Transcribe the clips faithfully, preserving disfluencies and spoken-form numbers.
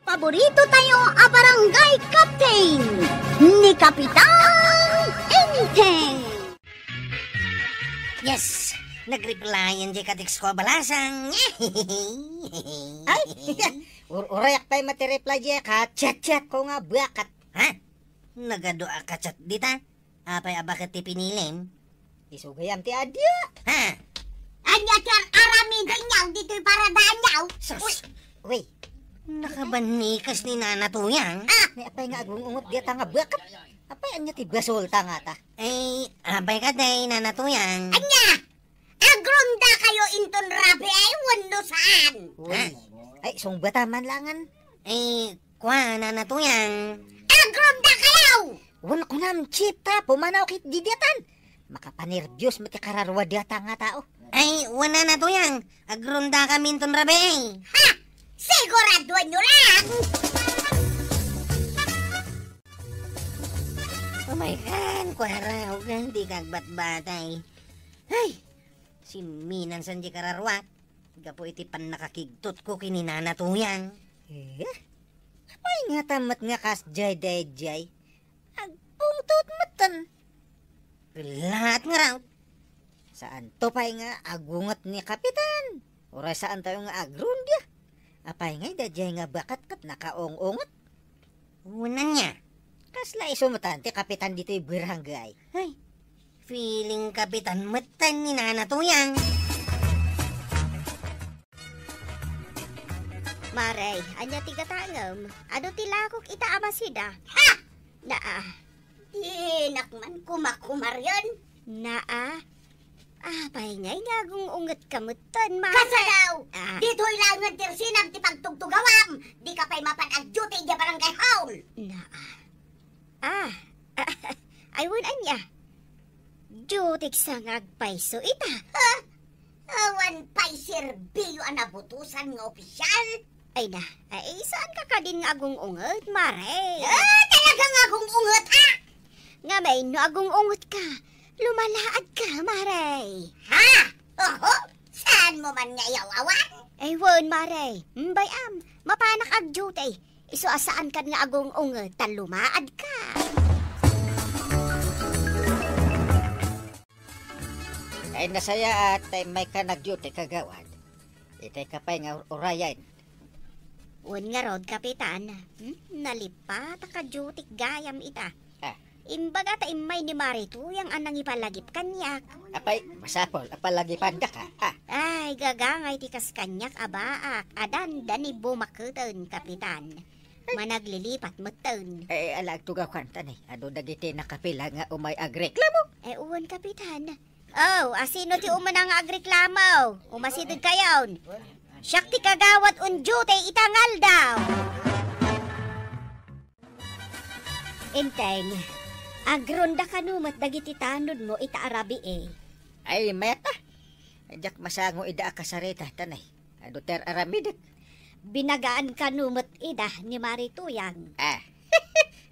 Paborito tayo a barangay captain, ni Kapitan Enteng. Yes, nag-replyan diay ka-text ko a balasang. Ay, ur-, urayak pay met ti reply diay ka-chat-chat ko nga buakat. Ha? Nagadu a ka-chat dita? Apay a baket ti pinilim? Isu gayam ti adia. Ha? Ania ti ar-aramidenyo ditoy paradaanyo? Sus! Uy! Uy! Nakabannikas ni Nana Tuyang. Ah! Ni apay nga agung-unget dita nga buakat? Apay ania ti basolta ngata? Ay, apay kadi, Nana Tuyang? Ania? Agrondakayo inton rabii wenno saan? Uy. Ha? Ay, sungbata man langen. Eh, kua, Nana Tuyang. Agrondakayo! Wen kunam, Chief, ta pumanaw ket didiatan. Makapanerbios met ti kararua dita nga tao. Ay, wen, Nana Tuyang. Agrondakami inton rabii. Ha! Siguradoenyo lang! Umaykan, kuara, ugan, di kagbatbatay. Ay, simminansan diay kararuak gapu iti pannakakigtotko ken ni Nana Tuyang. Eh? Apay ngata met nga kasdiay daydiay? Agpungtot metten. Laat ngarud. Saanto pay nga agunget ni Kapitan? Uray saantayo nga agronda? Apay ngay daydiay nga baket ket nakaung-unget? Wen ania? Kasla isu metten ti kapitan ditoy barangay. Ay, feeling kapitan metten ni Nana Tuyang. Mare, ania ti gatangem? Adu ti lakok ita a masida? Ha! Naa. Dinak man kumakumarien. Naa. Apay ngay nga agung-ungetka metten, Mare? Kasano? Ah. Ditoy laengen ti rsinam ti pagtugtugawam. Dika pay mapan ag-duty idiay barangay hall. Naa. Ah. Ay, wen ania? Duty-k sa nga agpayso ita. Ha? Awan pay serbio a nabutosan nga opisial? Ay na, ay, saanka kadin nga agung-unget, Mare? Ah, talaga nga agung-unget, ah! Ngem no agung-ungetka, lumalaadka, Mare. Ha? Oho, saanmo man nga iyaw-awan? Ay, wen, Mare. Mm, bay-am, mapanak ag-duty. Isu a saankan nga agung-unget, ta lumaadka. Ay, nasayaat, ta immayka nag-duty, kagawad. Itayka pay nga ur-, urayen. Wen ngarud, Kapitan. Hmm? Nalipatak a duty-k gayam ita. Ah. Imbaga ta immay ni Mare Tuyang a nangipalagip kaniak. Apay, masapul a palagipanka, ha? Ah. Ay, gagangay ti kas kaniak a baak a dandani bumaketen, Kapitan. Ay. Managlilipat metten. Eh, ala agtugawkan, ta ni, adu dagiti nakapila nga umay agreklamo? Eh, wen, Kapitan. Oh, asino ti umuna nga agreklamo? Umasidegkayon. Siak ti kagawad on duty ita nga aldaw. Enteng, agronda kano met dagiti tanodmo ita a rabii? Ay, mayat a. Diak masango ida a kasarita, ta ni, adu ti ar-aramidek. Binagaan kano met ida ni Mare Tuyang? Ah.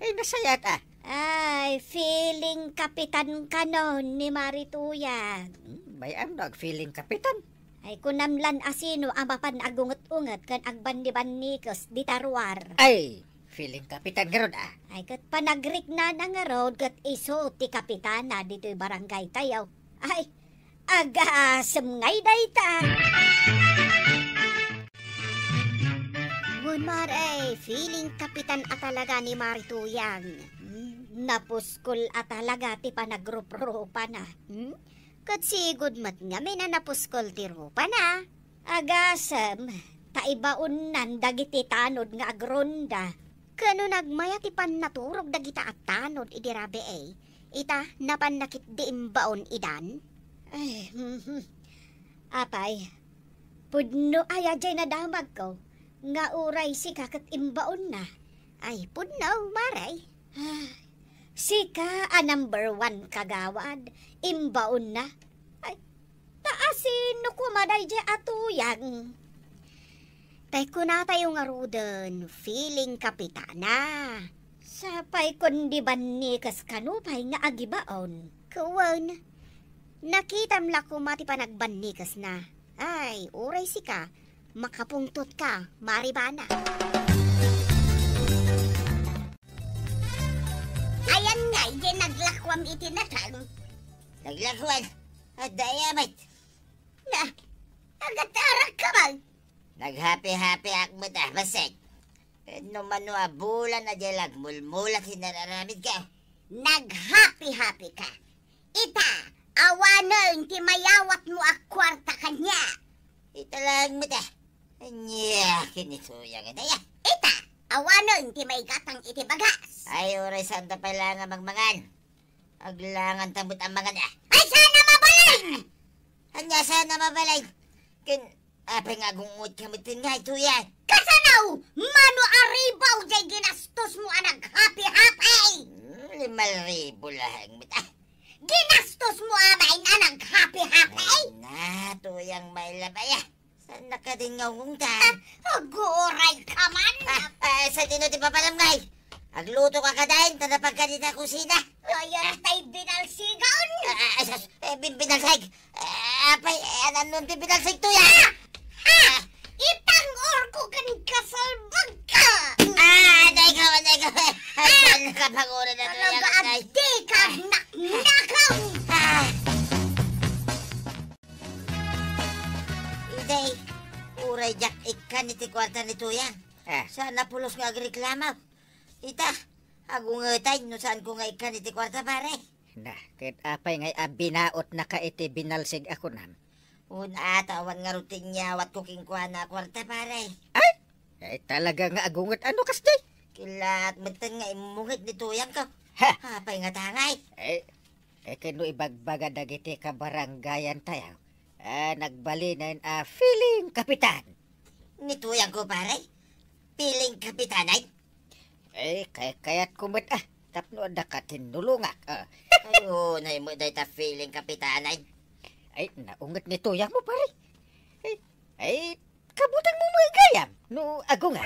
Ay, nasayaat a. Ay, feeling kapitan kano ni Mare Tuyang. Hmm, bay-am no ag-feeling kapitan. Ay, kunam lan asino a mapan agunget-unget ken agbannibannikes dita ruar. Ay, feeling kapitan ngarud a. Ay, ket panagriknana ngarud ket isu ti kapitana ditoy barangay tayo. Ay, agasem ngay dayta. Wen, Mare, feeling kapitan a talaga ni Mare Tuyang. Hmm, napuskol a talaga ti panagruprupana. Hmm? Ket sigud met ngamin a napuskol ti rupana. Agasem, ta ibaonnan dagiti tanod nga agronda. Ket no nagmaya ti pannaturog dagita a tanod idi rabii, ita, napanna ketdi imbaon idan? Ay, mhm. Apay, pudno aya diay nadamagko nga uray sika ket imbaonna? Ay, pudno, Mare. Ah, sika a number one, kagawad, imbaonna? Ay, ta asino koma daydiay a Tuyang? Tay kunatayo ngaruden, feeling kapitana. Sapay kundi bannikes kano pay nga agibaon? Wen, nakitam la koma ti panagbannikesna. Ay, uray sika, makapungtotka, Mare Bana. iti natang. Naglakuan, adda aya met. Na, agatarak ka man. Naghapi-hapiak met a, bassit. No mano a bulan a diay agmulmulat ti nararamidka. Naghapi-hapi ka. Ita, awanen ti mayawatmo a kuarta kaniak. Ita laeng met a. Ania ken ni Tuyang dayta? Ita, awanen ti maigatang iti bagas. Ay, uray saanta pay laeng a mangmangan. Aglanganta met a mangan a. Ay, saan a mabalin! Ania saan a mabalin? Ken apay nga agungotka metten ngay, Tuyang? Kasano? Mano a ribu diay ginastosmo a naghapi-hapi? Hmm, lima ribu laeng met a. Ginastosmo a main a naghapi-hapi? Ay na, Tuyang, mailabay a. Saanna kadin nga ungungtan? Ah, aguray ka man! Ah, ah, sadino ti papanam ngay? Agluto ka kadain, ta napagka dita kusina. Ayan tay binalsigan! Ah, ah, ah, sus, eh, bin-, binalsig! Eh, apay, eh, anan ti binalsig, Tuyang? Ah! Ah! Itang-or ko ken kasalbag ka! Ah, aday ka, aday ka! Ay, ah! Saan ka pagura na, Tuyang, talaga, aday? Adi ka, ah, naknakaw! Ah! Iday, uray diak ikkan iti kuarta ni Tuyang. Ah. Saan a pulos nga agreklamo. Ita, agungetay no saanko nga ikkan iti kuarta, pare. Na, ket apay ngay a binaotnaka iti binalsig a kunam? Wen a, ta awan ngarud ti inyawatko kenkuana a kuarta, pare. Ay! Ay, talaga nga agunget a no kasdi. Kilaat metten nga immungit ni Tuyang ko. Ha! Apay ngata ngay? Ay, Kay ken no ibagbaga dagiti kabarangayan tayo, a, nagbalinen a feeling kapitan. Ni Tuyang ko, pare? Feeling kapitanan? Eh, kay-, kayatko met, ah, tapno adda ka tinnulongak, ah. Ay, unay met dayta feeling kapitanan. Ay, naunget ni Tuyang mo, pare. Ay, ay, Kabutang mo met gayam, no agunga.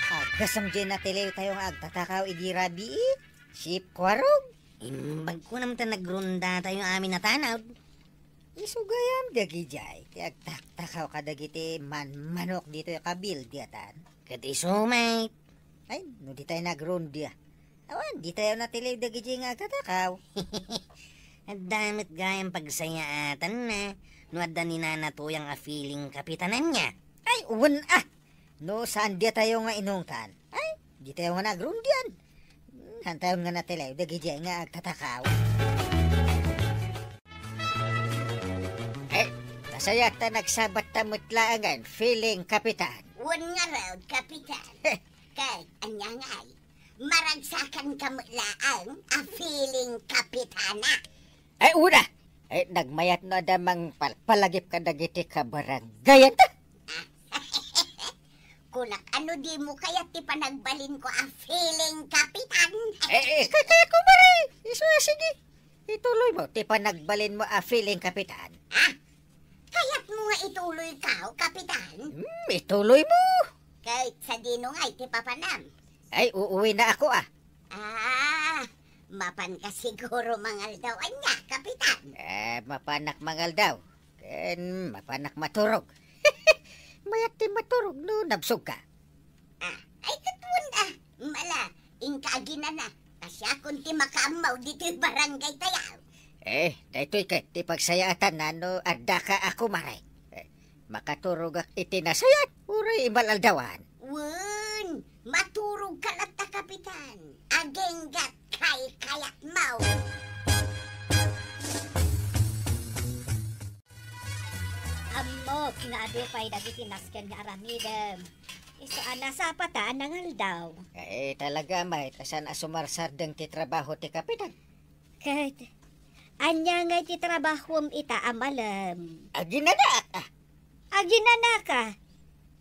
Agasam diay natiliw tayo nga agtatakaw idi rabii, Sip Kuarog. Imbag ko naman ta nagronda tayo amin a tanod. Isu gayam dagidiay, ti agtaktakaw kadagiti manmanok ditoy kabil, diatan. Ket isu met. Ay, no di tayo nagronda. Awan, di tayo natiliw dagiti nga agtatakaw. Adda met gayam pagsayaatanna no adda ni Nana Tuyang a feeling kapitananna. Ay, wen a! No saan di tayo nga inungtan, ay, di tayo nga nagrundian. Saan tayo nga natiliw dagiti nga agtatakaw. Eh, kasayat ta nagsabat ta met laengen, feeling kapitan. Wen ngarud, kapitan. Kay, ania ngay, maragsakan ka met laeng a feeling kapitana. Ay, una! Ay, nagmayat no adda mangpalpalagip kadagiti kabarangayan ta. Ah, kunak, ano di mo kayat ti panagbalin ko a feeling kapitan? Eh, eh, kay, kay, kumare, isu a sige. Ituloy mo ti panagbalin mo a feeling kapitan. Ah, kayat mo nga ituloy ka, kapitan? Hmm, ituloy mo. Kay sadino ngay ti papanam? Ay, uuwi na ako, ah. Ah, mapan ka siguro mangaldaw ania, kapitan? Eh, mapanak mangaldaw. Ken mapanak maturog. Mayat ti maturog no nabsog ka. Ah, ay, ket wen, ah, mala, inka aginana, ta siakon ti makaammo ditoy barangay tayo. Eh, daytoy ket ti pagsayaatan no adda ka a kumare. Eh, makaturogak iti nasayaat, uray imal-aldawan. Wen, maturog ka latta, kapitan. Aginggat kay kayatmo. Ammok nga adu pay dagiti nasken nga aramidem. Isu a nasapa ta a nangaldaw. Eh, talaga, Amay, ta saan a sumarsardeng ti trabaho ti kapitan. Ket, ania ngay ti trabahom ita a malem? Aginanaak, ah. Aginanaka?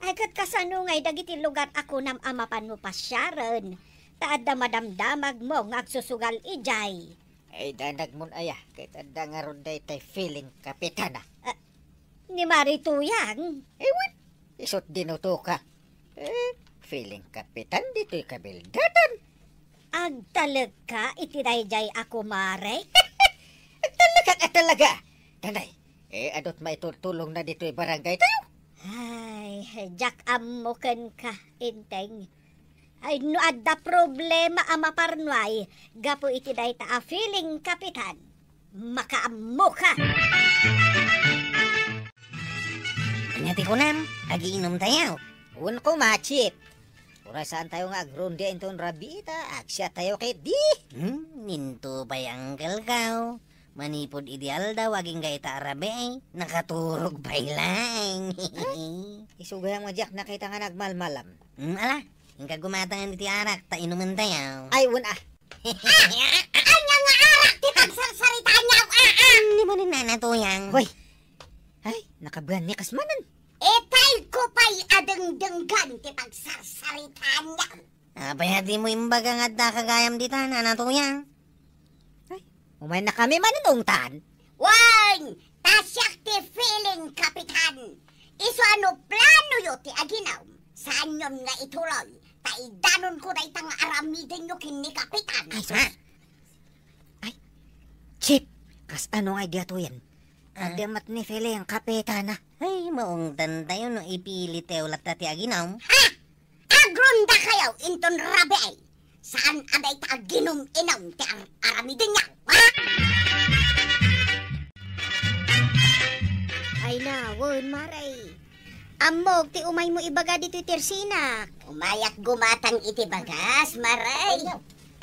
Ay, ket kasano ngay dagiti lugar a kunam a mapanmo pasiaren? Ta adda madamdamagmo nga agsusugal idiay. Ay, danagmon aya, ket adda ngarud daytay feeling kapitana. Ah, ni Mari Tuyang? Eh, wen, isut dinutoka. Eh, feeling kapitan ditoy kabildatan. Agtalekka iti daydiay a kumare? Agtalekak a talaga. Tanay, eh, adut maitultulongna ditoy barangay tayo. Ay, diak ammo kenka, Enteng. Ay, no adda problema a maparnuay gapu iti dayta a feeling, Kapitan, makaammoka. Ania ti kunam? Agiinom tayo? Wen koma, Chief. Uray saan tayo nga agronde inton rabii ta agsiat tayo ket di. Hmm, ninto pay uncle ko. Manipud idi aldaw agingga ita a rabii, nakaturog pay laeng. Isu gayam nga diak nakita nga nagmalmalam. Hmm, ala, inka gumatangan iti arak, ta inumen tayo. Ay, wen a. Ania nga arak ti pagsarsaritaanyo, a, a? Hmm, ni manen Nana Tuyang. Hoy. Ay, nakabuan ni kasmanen. Itay ko pay a dengdenggan ti pagsarsaritaanyo. Apay a dimo imbaga nga adda ka gayam dita, Nana Tuyang? Ay, umaynakami manen ungtan. Wen, ta siak ti feeling, Kapitan. Isu a no planoyo ti aginom, saanyon nga ituloy, ta idanonko dayta nga aramidenyo ken ni Kapitan. Ay, sus. Ha? Ay, Chief, kasano nga idi atuyen? Ah. Adda met ni feeling, Kapitan, a. Ay, maungtan tayo no ipilitayo latta ti aginom. Ha? Agronda kayo inton rabii. Saan a dayta aginom-inom ti ar-, aramidenyo, ha? Ay na, wen, Mare. Ammok ti umaymo ibaga ditoy tersinak. Umayak gumatang iti bagas, Mare.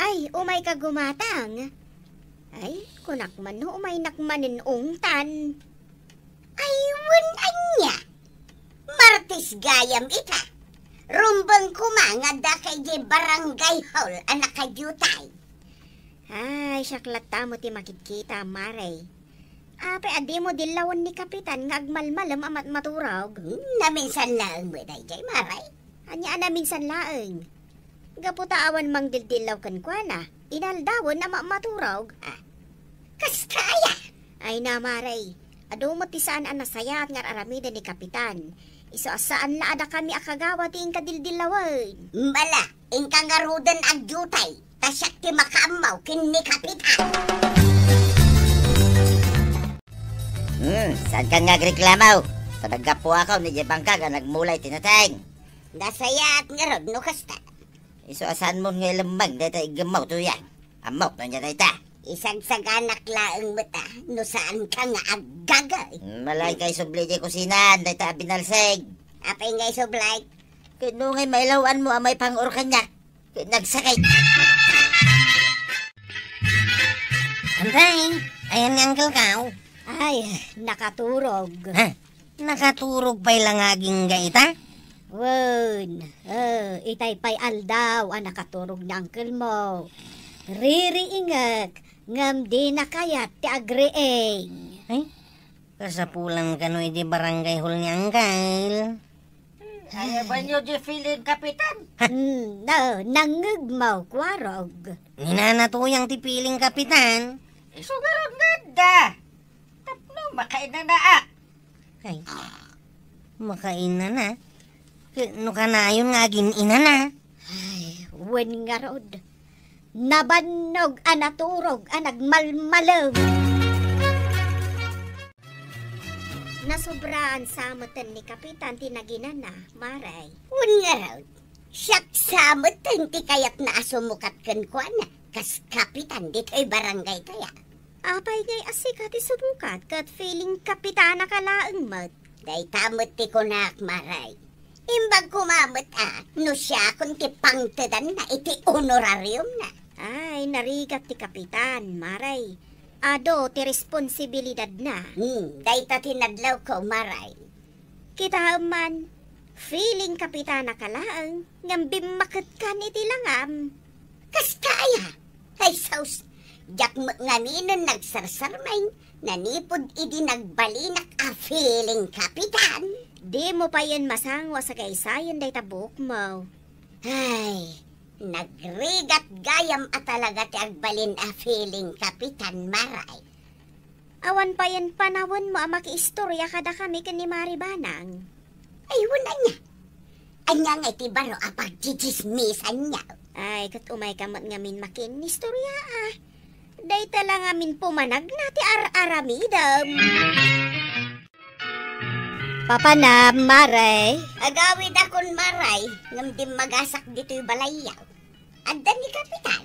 Ay, umayka gumatang? Ay, kunak man no umaynak manen ungtan. Ay, wen ania? Martes gayam ita. Rumbeng koma nga adda kay di barangay hall a nakadiutay. Ay, siak latta mo ti makidkita, Mare. Apay a dimo dillawen ni Kapitan nga agmalmalem a mat-, maturog? Hmm, naminsan laeng met daydiay, Mare. Ania a naminsan laeng? Gapu ta awan mangdildillaw kenkuana, inaldawen a ma-, maturog. Ah, kasta aya? Ay na, Mare, adu met ti saan a nasayaat nga ar-aramiden ni Kapitan. Isu a saan la a dakami a kagawa ti inka dildillawen. Mala, inka ngaruden agdiutay, ta siak ti makaammo ken ni Kapitan. Hmm, saan kan nga agreklamo? Ta naggapuakaw ni di bangkag a nagmulay ti nateng. Nasayaat ngarud no kasta. Isu a saanmon nga ilemmeng dayta iggemmo, Tuyang. Ammok no ania dayta. Isagsaganak laeng met a, no saanka nga aggaga. Malay kay subli di kusinan, dayta a binalsig. Apay nga isublay? Ket no ngay mailaw-anmo a maipang-or kaniak, ket nagsakit. Antay, ayan ni Uncle Kao. Ay, nakaturog. Ha? Nakaturog pay la nga agingga ita? Wen, eh, itay pay aldaw a nakaturog ni uncle mo. Ririingek, ngem dina kayat ti agriing. Ay, kasapulan kano idi barangay hall ni uncle. Ay, abanyo di feeling, Kapitan? Hmm, no, nangngegmo, Kuarog. Ni Nana Tuyang ti feeling, Kapitan. Isu ngarud nga adda. Tapno makainanaak. Ay, makainana. Ke-, no kanayon nga agin-inana. Ay, wen ngarud. Nabannog a naturog a nagmalmalem. Nasobraan sa meten ni Kapitan ti naginana, Mare. Wen ngarud, siak sa meten ti kayatna a sumukat kenkuana, kas Kapitan ditoy barangay kaya. Apay ngay a sika ti sumukat ket feeling kapitanaka laeng met? Dayta met ti kunak, Mare. Imbag koma met a no siakon ti pangtedanna iti honorariumna. Ay, narigat ti kapitan, Mare. Adu ti responsibilidadna. Hmm, dayta ti nadlawko, Mare. Kitaem man, feeling kapitanaka laeng, ngem bimmaketkan iti langam. Kasta aya? Ay, sus, diak met ngaminen nagsarsarmeng, nanipud idi nagbalinak a feeling kapitan. Dimo payen masango a sagaysayen dayta buokmo. Ay, nagrigat gayam a talaga ti agbalin a feeling kapitan, Mare. Awan payen panawenmo a makiistoria kadakami ken ni Mari Banang. Ay, wen ania? Ania ngay ti baro a pagdidismisanyo? Ay, ket umayka met ngamin makinistoriaa. Dayta la ngamin pumanagna ti ar-aramidem. Apanam, Mare? Agawidakon, Mare, ngem dimmagasak ditoy balayyo. Adda ni Kapitan?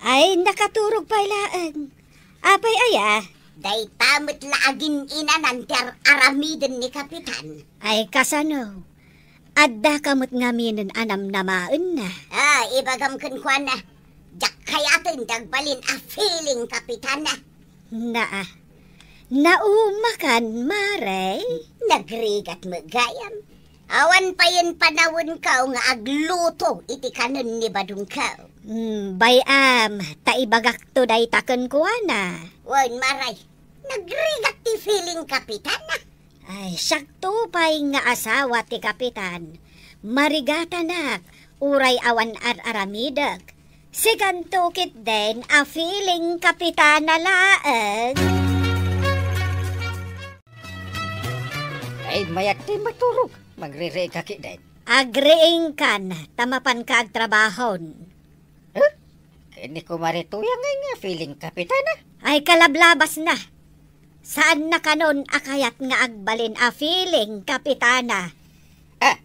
Ay, nakaturog pay laeng. Apay aya? Dayta met la agin-inanan ti ar-aramiden ni Kapitan. Ay, kasano? Addaka met ngaminen a namnamaenna. Ah, ibagam kenkuana, diak kayaten ti agbalin a feeling Kapitan. Naa. Naumakan, Mare? Nagrigat met gayam. Awan payen panawenko nga agluto iti kanen ni badongko. Hmm, bay-am, ta ibagakto dayta kenkuana. Wen, Mare, nagrigat ti feeling Kapitan. Ay, siakto pay nga asawa ti Kapitan. Marigatanak, uray awan ar-aramidek. Sikanto ketdin a feeling Kapitana laeng. Ay, mayat ti maturog. Magririing ka ketdin. Agriingkan, ta mapanka agtrabahon. Huh? Ken ni Kumare Tuyang ngay nga feeling Kapitana? Ay, kalablabasna. Saanna kanon a kayat nga agbalin a feeling Kapitana. Ah,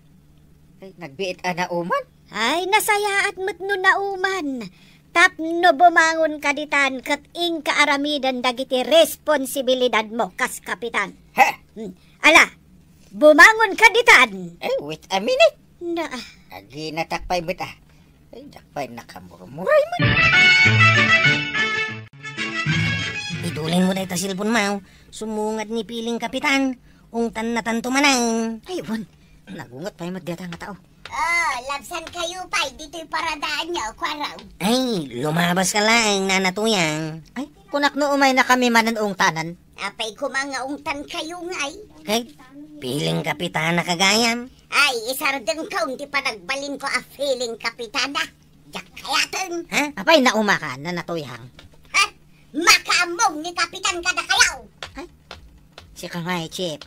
ay, nagbiit a nauman? Ay, nasayaat met no nauman. Tapno bumangonka ditan ket inka aramiden dagiti responsibilidadmo kas kapitan. He! Hmm. Ala, bumangonka ditan. Eh, wait a minute. Na, ah. Aginatak pay met, ah. Ay, diak pay nakamurmuray met. Idulin mo dayta cellphone mo. Sumungad ni feeling Kapitan. Ungtannatanto manen. Ay, wen. Nagunget pay met dayta nga tao. Ah, labsankayo pay ditoy paradaanyo, kuaraw. Ay, lumabaska laeng, Nana Tuyang. Ay, kunak no umaynakami manen ungtanen. Apay koma nga ungtankayo ngay? Kay, feeling Kapitana ka gayam. Ay, isardengkon ti panagbalinko a feeling Kapitana. Diak kayaten. Ha? Apay, naumaka, Nana Tuyang? Ha? Makaammom ni Kapitan kadakayo! Ay, sika ngay, Chief.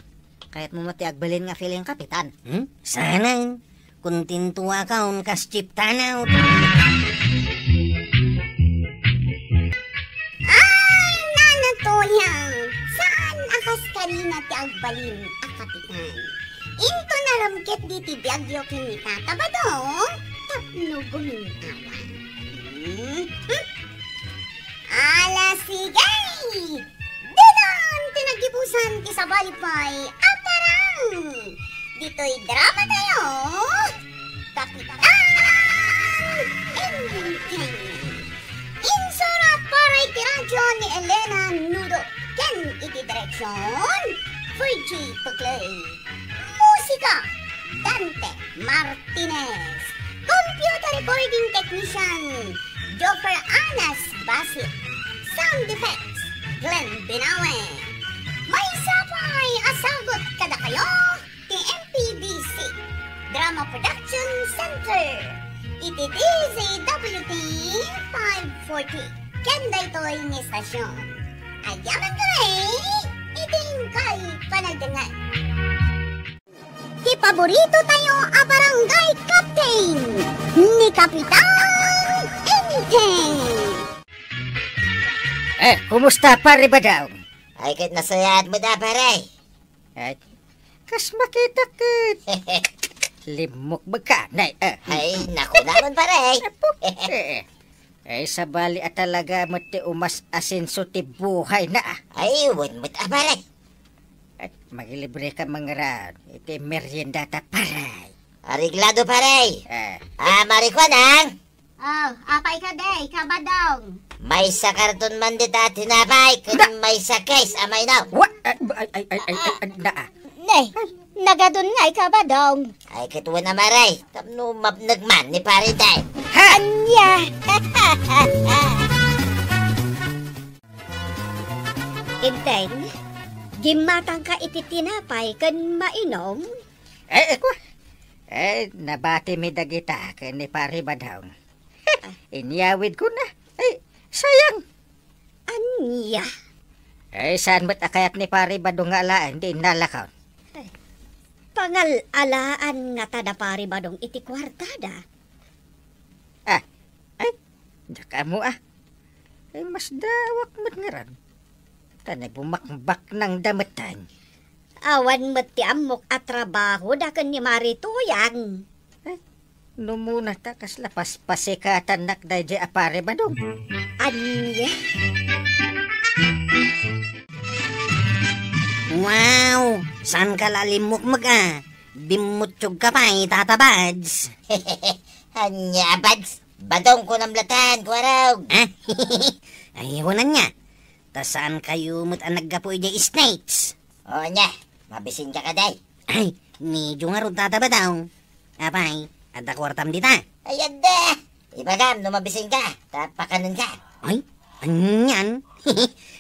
Kayatmo met ti agbalin nga feeling Kapitan. Hmm? Saan? Kontentoakon kas Chief Tanaw. Ay, Nana Tuyang, saan a kas karina ti agbalin a kapitan? Inton arem ketdi ti biagyo ken ni Tata Badong, tapno gumintawa. Hmm? Hmm? Ala, sige! Ditan ti naggibusan ti sabali pay a parang! Ditoy drama tayo, Kapitan Enteng. Insurat para iti radyo ni Elena Nudo ken iti direksyon, Virgie Tuclay. Musika, Dante Martinez. Computer recording technician, Joker Anas Basit. Sound effects, Glenn Binawe. Maysa pay a sagut kadakayo ti M P D C Drama Production Center iti D Z W T five forty ken daytoy nga istasyon. Agyaman kami iti inkay panagdengngeg. Ti paborito tayo a barangay captain, ni Kapitan Enteng. Eh, kumusta, Pare Badong? Ay, ket nasayaat met, a, pare. Ay, kas makita ket limmukbek ka, nay, eh. Ay, naku naman, pare. Apo, eh. Ay, sabali a talaga met ti umas-asenso ti buhay na, ah. Ay, wen met, a, pare. Ay, magilibre ka mangranon iti merienda ta, pare. Areglado, pare. Eh. Ah, Marikuanang? Oh, apay kadi, Kabadong? Maysa karton man dita tinapay ken maysa case a mainom. Wa-, ay, ay, ay, ay, ay, ay, na, ah. Ne, nagadun ngay, Kabadong. Ay, ket wen a, mare, tapno mapnek man ni Pare Enteng. Ha? Ania? Enteng, gimmatangka iti tinapay ken mainom? Eh, eh, kua. Eh, nabatimi dagita ken ni Pare Badong. Inyawidko na. Ay, sayang. Ania? Ay, saan met a kayat ni Pare Badong nga alaen, di nalakaw? Ay, pangal-alaan ngata da Pare Badong iti kuartada. Ah, ay, diak ammo, ah. Ay, masdaawak met ngarud. Ta nagbumakbaknangda metten. Awan met ti ammok a trabaho da ken ni Mari Tuyang. Ay, no muna ta kasla paspasikatannak daydiay a Pari Badong. Ania? Wow! Saanka la a limmukmuk a? Bimmuttiogka pay, Tata Bads. Ania, Bads? Badong kunam latta, Kuarog. Ha? Ay, wen ania. Ta saankayo met a naggapu idiay States? O, ania, mabisinka kadi? Ay, medyo ngarud, Tata Badong. Apay, adda kuartam dita? Ay, adda. Ibagam no mabisinka, ta pakanenka. Ay, anian?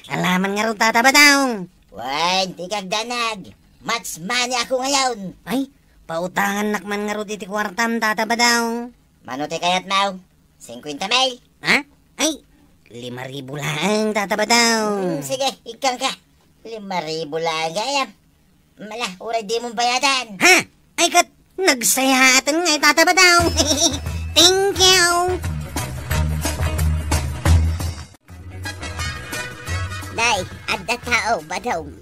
Alaman ngarud, Tata Badong. Wen, dika agdanag. Match money ako ngayon. Ay, pautangannak man ngarud iti kuartam, Tata Badong. Mano ti kayatmo? Singkwenta mil? Ha? Ay, lima ribu laeng, Tata Badong. Hmm, sige, ikkanka. Lima ribu laeng gayam. Mala, uray dimon bayadan. Ha? Ay, ket nagsayaatan ngay, Tata Badong. Thank you. Day, adda tao, Badong.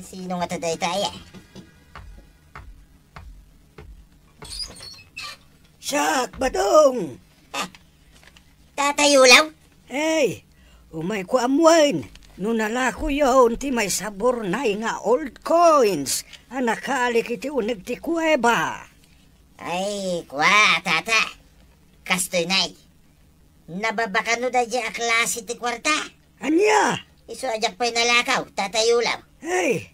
Sino nga to dayta, aya? Siak, Badong! Ah, Tatay Ulaw? Hey, umayko ammoen no nalakoyon ti maysa a Bornay nga old coins a nakalik iti uneg ti kuweba. Ay, kua, Tata. Kastoy nay. Nababakano daydiay a klase ti kuarta? Ania? Isu a diak pay nalakaw, Tatay Ulaw. Hey,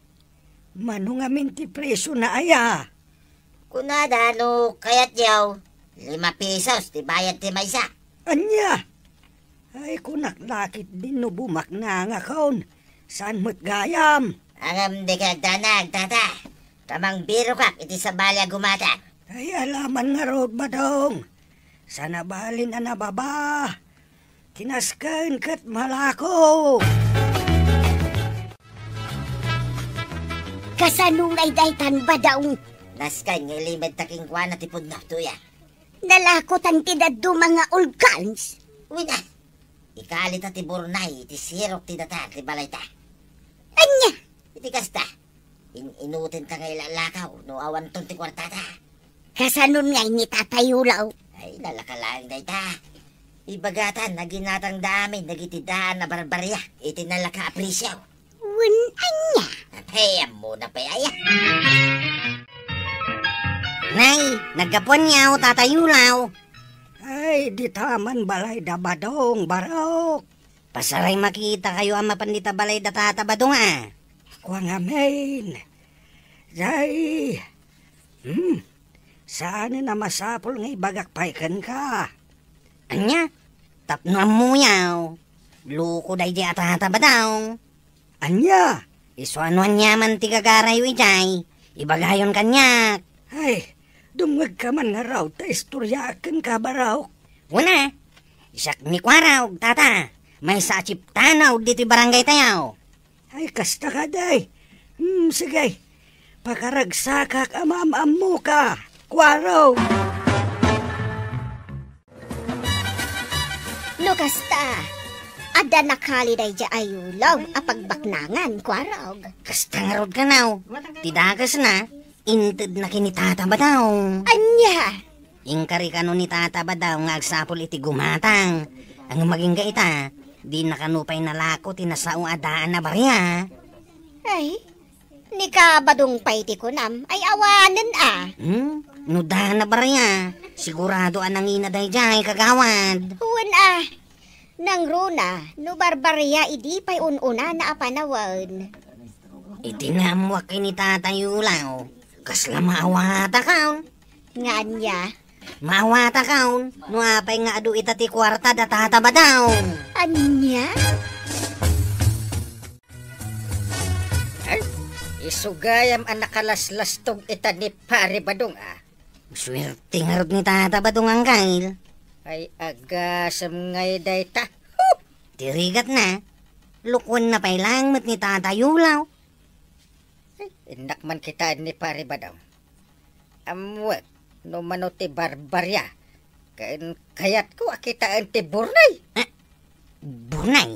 mano ngamin ti presio na aya? Kunada no kayatyo, lima pesos ti bayad ti maysa. Ania? Ay, kunak la ketdin no bumaknangakon. Saan met gayam? Ngem dika agdanag, Tata. Ta mangbirokak iti sabali a gumatang. Ay, alaman ngarud, Badong. Saan a balin a nababa. Ti nasken ket malako. Kasano ngay daytan, Badong? Nasken nga ilimedta kenkuana ti pudno, Tuya. Nalakotan ti dadduma nga old coins? Wen a, ikalita ti Bornay iti sirok ti datar ti balayta. Ania? Iti kasta, in-inutenta nga ilalakaw no awanton ti kuartata. Kasanon ngay ni Tatay Ulaw? Ay, nalaka laeng dayta. Ibagatan a ginatangda amin dagiti daan a barbaria iti nalaka a presio. Wen ania? Apay, ammona pay aya. Nay, naggapuan ni Tatay Ulaw. Ay, dita man balay da Badong, Barok. Pasaray makitakayo a mapan dita balay da Tata Badong, a. Kua ngamin. Jay, hmm, saanen a masapul nga ibagak pay kenka. Ania? Tapno ammoyo, loko daydi a Tata Badong. Ania? Isu a no aniaman ti gagarayo idiay, ibagayon kaniak. Ay, dumngegka man ngarud ta istoryaak kenka, Barok. Wen a, siak ni Kuarog, Tata. Maysa a chief tanod ditoy barangaytayo. Ay, kasta kadi. Hmm, sige. Pakaragsakak a maam-ammoka, Kuarog. No kasta, adda nakali daydiay a Ulaw a pagbaknangan, Kuarog. Kasta ngarud kano, ti dakesna, intedna ken ni Tata Badong. Ania? Inkari kano ni Tata Badong nga agsapul iti gumatang. Ngem agingga ita, dina kano pay nalako ti nasao a daan a baria. Ay, ni Kabadong pay ti kunam, ay awanen a. Hmm? No daan a baria, sigurado a nangina daydiay, kagawad. Wen a, nangruna, no barbaria idi pay un-unana a panawen. Iti naammoak ken ni Tatay Ulaw, kasla maawatakon. Nga ania? Maawatakon, no apay nga adu ita ti kuarta da Tata Badong. Ania? Ay, isu gayam a nakalaslastog ita ni Pari Badong, a. Suerte ngarud ni Tata Badong, Angkel. Ay, agasem ngay dayta. Huh! Ti rigatna, lukuenna pay laeng met ni Tatay Ulaw. Ay, innak man kitaen ni Pari Badong. Ammoek, no mano ti barbaria, ken kayatko a kitaen ti Bornay. Ah, Bornay?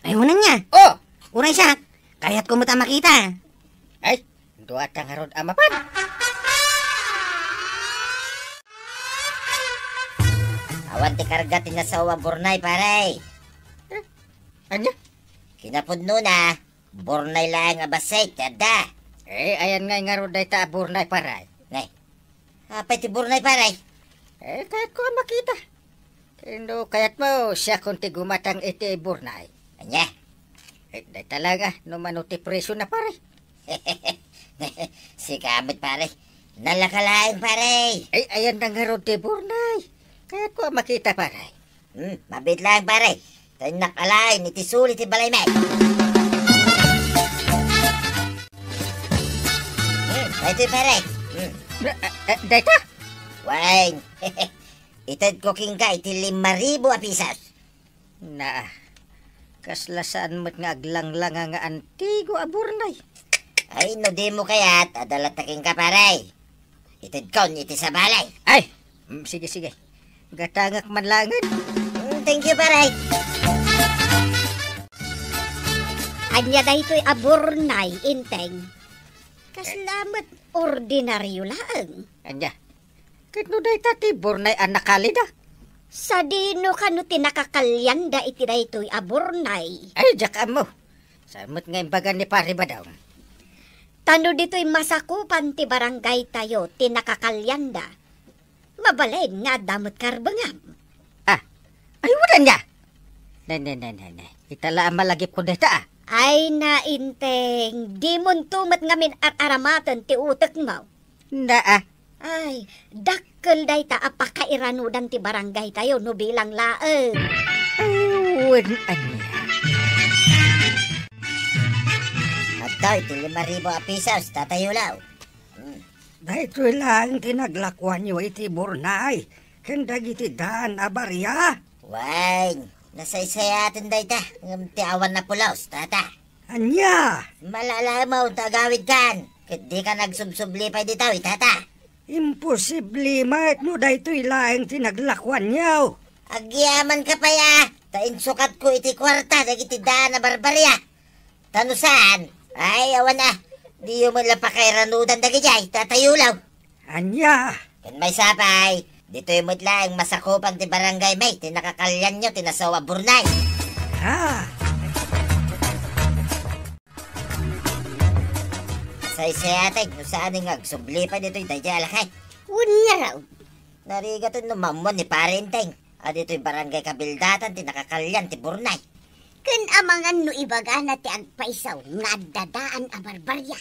Ay, wen ania? Oh! Uray siak, kayatko met a makita. Ay, dua ta ngarud a mapan. Awan ti karga ti nasao a burnay, pare. Eh, ania? Kinapudnona, burnay laeng a bassit ti adda. Eh, ayan ngay ngarud dayta a burnay, pare. Nay, apay ti burnay, pare? Eh, kayatko a makita. Ken no kayatmo, siakon ti gumatang iti burnay. Ania? Eh, dayta laeng a, no mano ti presyo na, pare. Sika met, pare. Nalaka laeng, pare. Ay, ayan na ngarud ti burnay. Kayatko a makita, pare. Hmm, mabiit laeng, pare. Ta innak alaen iti suli ti balaymi. Hmm, daytoy, pare. Hmm. Eh, eh, dayta? Wen. Itedko kenka iti lima ribu a pisos. Naa, kasla saan met nga aglanglanga nga antigo a burnay. Ay, no dimo kayat, adda latta kenka, pare. Itedkon iti sabali. Ay, mm, sige, sige. Gatangak man laengen. Mm, thank you, pare. Ania daytoy a burnay, Inteng? Kasla met ordinaryo laeng. Ania? Ket no dayta ti burnay a nakalida? Sadino kano ti nakakalianda iti daytoy a burnay? Ay, diak ammo. Saan met nga imbaga ni Pare Badong? Ta no ditoy masakupan ti barangaytayo ti nakakalianda, mabalin nga adda met karbengam. Ah, ay, wen ania? Ne, ne, ne, ne, ne. Ita la a malagipko dayta, ah. Ay, nainteng, dimonto met ngamin ar-aramaten ti utekmo. Naa. Ay, dakkel dayta a pakairanudan ti barangaytayo no bilang laeng. Ay, wen ania. Adtoy ti lima ribu a pisos, Tata Yulaw. Hmm. Daytoy laeng ti naglakuanyo iti burnay ken dagiti daan a baria? Wen, nasaysayaten dayta, ngem ti awan napulos, Tata. Ania? Malalaemaw ta agawidkan, ket dika nagsubsubli pay ditoy, Tata. Imposible met no daytoy laeng ti naglakuanyo. Agyamanka pay a, ta insukatko iti kuarta dagiti daan a barbaria. Ta no saan, ay, awan a, diyo met la pakairanudan dagidiay, Tata Yulaw. Ania? Ken maysa pay, ditoy met laeng masakupan ti barangaymi ti nakakalianyo ti nasao a burnay. Ha? Saysayaten, no saan nga agsubli pay ditoy daydiay a lakay. Wen ngarud. Narigaten no maammuan ni Pare Inteng a ditoy barangay Kabildatan ti nakakalian ti burnay. Ken amangan no ibagana ti agpayso nga adda daan a barbaria.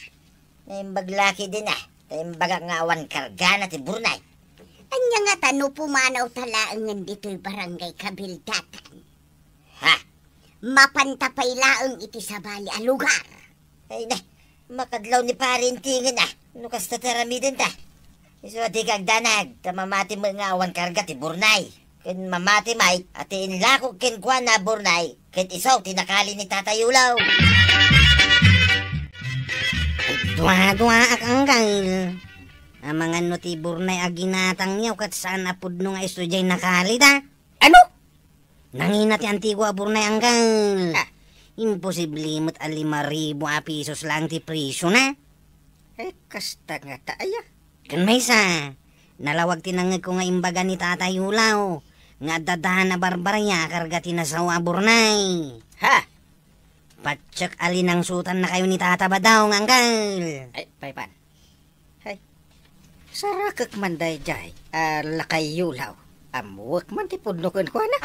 Naimbag la ketdin a, ta imbagak nga awan kargana ti burnay. Ania ngata no pumanawta laengen ditoy barangay Kabildatan? Ha? Mapanta pay laeng iti sabali a lugar. Ay na, makadlaw ni Pare Inteng a, no kasta ti aramidenta. Isu a dika agdanag, ta mamati met nga awan karga ti burnay. Ken mamati met a ti inlakok kenkuana a burnay, ket isu ti nakali ni Tata Yulaw. Dua-duaak, Angkel. Amangan no ti burnay a ginatangyo ket saan a pudno nga isu diay nakalida? Ano? Nangina ti antigo a burnay, Angkel. Ah. Imposible met a lima ribu a pisos laeng ti presyona. Eh, kasta ngata aya. Ken maysa, nalawag ti nangngegko nga imbaga ni Tata Yulaw nga adda daan a barbaria a karga ti nasao a burnay. Ha? Patiek a linangsutan nakayo ni Tata Badong, Angkel. Ay, paypan. Hay, sarakek man daydiay a lakay Yulaw. Ammoek man ti pudno kenkuana.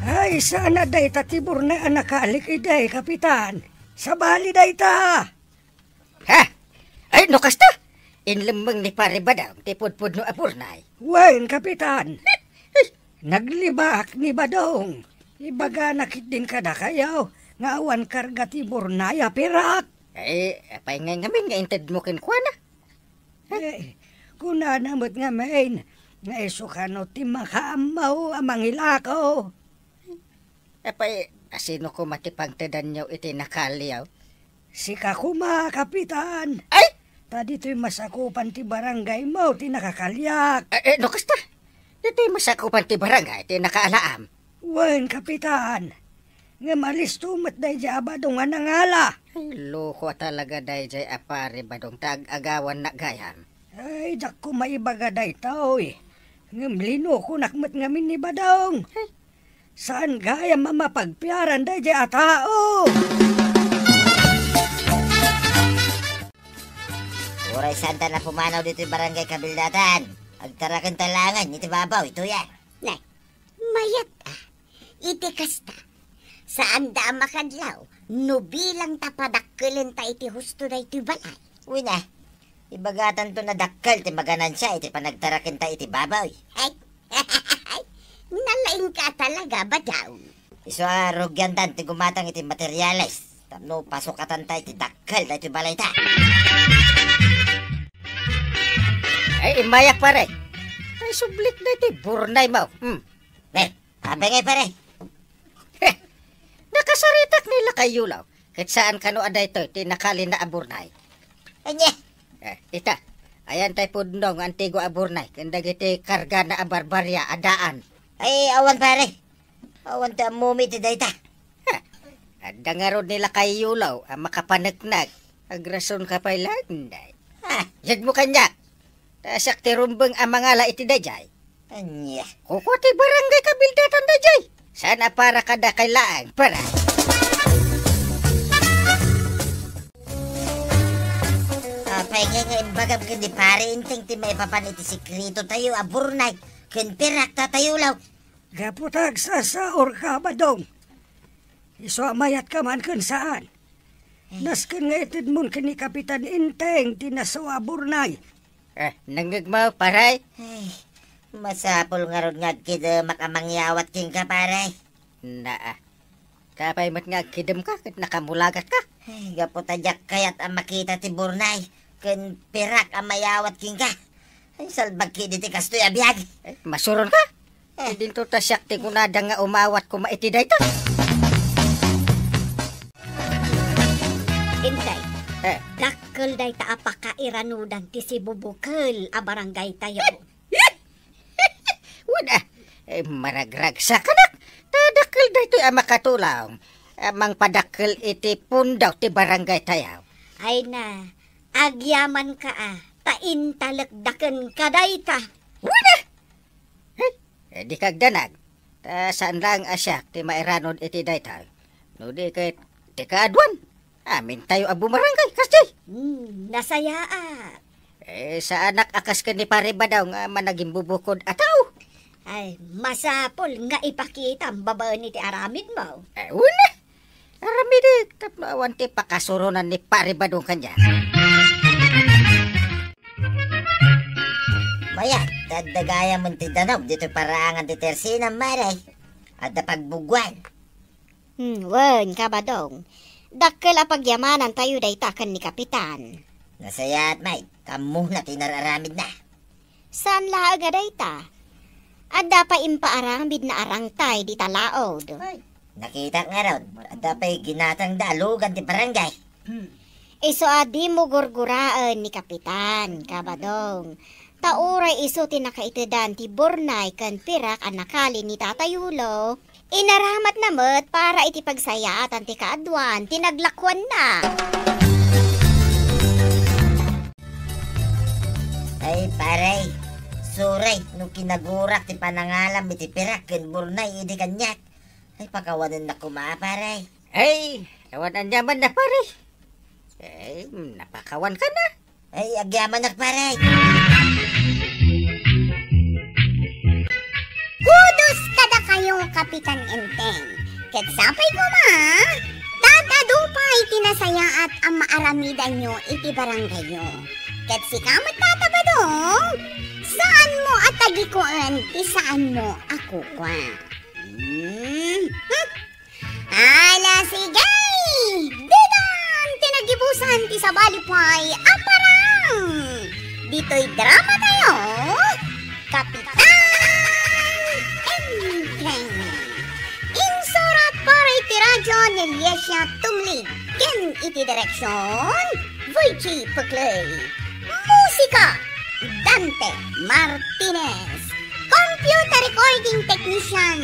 Ay, saan a dayta ti burnay a nakalik idi, Kapitan. Sabali dayta. Ha? Ay, no kasta, inlemmeng ni Pare Badong ti pudpudno a burnay. Wen, Kapitan. Naglibak ni Badong. Ibagana ketdin kadakayo nga awan karga ti burnay a pirak. Eh, apay ngay ngamin nga intedmo kenkuana? Eh, kunana met ngamin nga isu kano ti makaammo a mangilako. Apay, asino koma ti pangtedanyo iti nakaliaw? Sika koma, Kapitan. Ay! Ta ditoy masakupan ti barangaymo ti nakakaliak. Eh, eh, no kasta, ditoy masakupan ti barangay ti nakaalaam. Wen, Kapitan. Ngem alisto met daydiay a Badong a nangala. Ay, loko a talaga daydiay a Pare Badong ta ag-agawanna gayam. Ay, dakko maibaga daytoy. Ngem linokonak met ngamin ni Badong. Ay. Saan gayam a mapagpiaran daydiay a tao? Uray saanta a pumanaw ditoy barangay Kabildatan, agtarakenta laengen iti babaw, itoy a. Nay, mayat a. Iti kasta, saanda a makadlaw no bilang ta padakkelenta iti husto daytoy balay. Wen a, ibagatanto a dakkel ti maganansia iti panagtarakenta iti babaw. Ay, nalaingka a talaga, Badong. Isu a rugiandan ti gumatang iti materiales tapno pasukatanta iti dakkel daytoy balayta. Ay, immayak, pare. Ay, sublit daytoy burnaymo. Hmm. Eh, apay ngay, pare? Heh, nakasaritak ni lakay Yulaw. Ket saan kano a daytoy ti nakalina a burnay? Ania? Eh, ita, ayan tay pudno nga antigo a burnay ken dagiti kargana a barbaria a daan. Ay, awan, pare. Awan ti ammom iti dayta. Ha, adda ngarud ni lakay Yulaw a makapaneknek. Agrasonka pay laeng, day. Ha, yegmo kaniak. Ta siak ti rumbeng a mangala iti daydiay. Ania? Kukua ti barangay Kabildatan daydiay. Saan a para kadakay laeng, para. Apay ngay nga imbagam ken ni Pare Enteng ti maipapan iti sekretotayo a burnay ken pirak, Tatay Yulaw? Gapu ta agsasaurka, Badong. Isu a mayatka man ken saan. Ay. Nasken nga itedmon ken ni Kapitan Enteng ti nasao a burnay. Eh, nangngegmo, pare? Ay, masapul ngarud nga agkidemak a mangyawat kenka, pare. Naa. Apay met nga agkidemka ket nakamulagatka? Ay, gapu ta diak kayat a makita ti burnay ken pirak a mayawat kenka. Ay, salbag ketdi ti kastoy a biag. Eh, masuronka? Eh. Idinto ta siak ti kunada nga umawat koma iti dayta. Enteng, eh, dakkel dayta a pakairanudan ti sibubukel a barangaytayo. Wen a, eh, maragragsakanak. Ta dakkel daytoy a makatulong a mangpadakkel iti punda ti barangaytayo. Ay na, agyamanka a, ta intalekda kenka dayta. Wen a! Ay, eh, dika agdanag. Ta saan laeng a siak ti mairanud iti dayta. No di ket ti kaaduan. Amintayo a bumarangay, kasdi. Hmm, nasayaat. Eh, saanak a kas ken ni Pare Badong a managimbubukod a tao. Ay, masapul nga ipakitam babaen iti aramidmo. Eh, wen a. Aramidek tapno awan ti pakasuronan ni Pare Badong kaniak. Mayat, adda gayamen ti danum ditoy paraangan ti tersinam, Mare. Adda pagbuguan. Hmm, wen, Kabadong. Dakkel a pagyamanantayo dayta ken ni Kapitan. Nasayaat, Mike. Ammona ti nararamidna. Saan laeng a dayta? Adda pay impaaramidna a rangtay dita laud. Ay, nakitak ngarud. Adda pay ginatangda a lugan ti barangay. Hmm. Isu a dimo gurguraen ni Kapitan, Kabadong. Ta uray isu ti nakaitedan ti burnay ken pirak a nakali ni Tatay Yulo. Inaramatna met para iti pagsayaatan ti kaaduan ti naglakuanna. Ay, pare, sorry no kinagurak ti panangalam iti pirak ken burnay idi kaniak. Ay, pakawanennak koma, pare. Ay, awan aniamanna, pare. Ay, napakawanka na. Ay, agyamanak, pare. Kudos kadakayo, Kapitan Enteng. Ket sapay koma, ta adu pay ti nasayaat a maaramidanyo iti barangayyo. Ket sika met, Tata Badong, saanmo a tagikuen ti saanmo a kukua. Hmm? Hmm? Ala, sige! Ditan ti nagibusan ti sabali pay a parang! Ditoy drama tayo, Kapitan Enteng. Insurat para iti radyo ni Liesia Tumlig. Ken iti direksyon, Voichi Puclay. Musika, Dante Martinez. Computer recording technician,